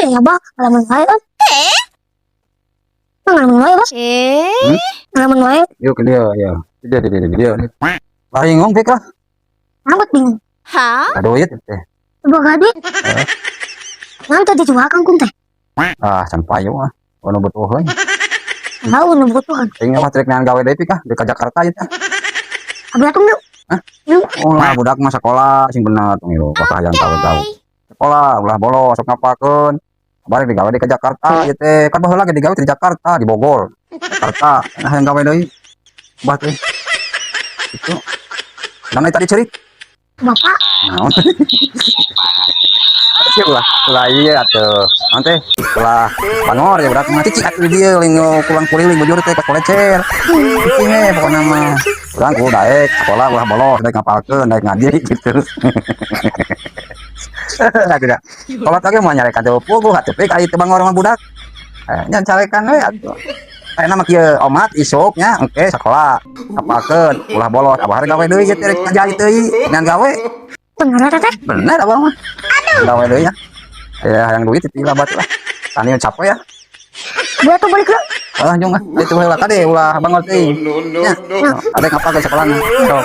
Ya, Bah, ngalamun wae kan. Ngalamun wae, Bos. Ngalamun wae. Yuk ke dia ya. Dia dia dia dia. Bingung, Pik, lah. Rambut bingung. Ada duit teh. Boga duit. Nanti dijual kangkung teh. Ah, can payu ah. Ono butuh. Tahu nu butuhan. Aing mah rek neangan gawe deui, Pik, ah, di ka Jakarta ieu teh. Abi atuh yuk. Yuk. Oh lah, budak mah sekolah sing bener tong ieu bakal hayang tahu-tahu. Sekolah ulah bolos, sok ngapakeun. Balik digawe di ke Jakarta ieu teh. Kan baheula ge digawe di Jakarta, di Bogor. Jakarta, nah hayang gawe deui. Bah teh. Itu. Namanya tadi cerik. Bapak. Naon? Sih ulah, ulah iya atuh. Naon teh? Ulah bangor ya budak mah, cicing atuh di dieu ling pulang kuliling bujur teh kolecer. Cicing we pokona mah. Urang kudu daek sekolah, ulah bolos, daek ngapalkeun, daek ngaji gitu. Atuh da. Kolot oge mah nyarekan teh puguh atuh, Pik, ari teu bangor mah budak. Eh, nya carekan we atuh. Ayeuna mah kieu, omat isuk nya engke sekolah. Ngapalkeun, ulah bolos, abah rek gawe deui gitu, rek ngajari teuing, neangan gawe. Bener teh. Bener abah mah. Gawe deui ya. Ya hayang duit itu lah batu lah. Tani capek ya. Gua tuh balik yuk. Ah, jung ah. Itu heula kade ulah bangor teuing. No, no, Ya. no. Ada ngapalkeun sekolahna. Sok.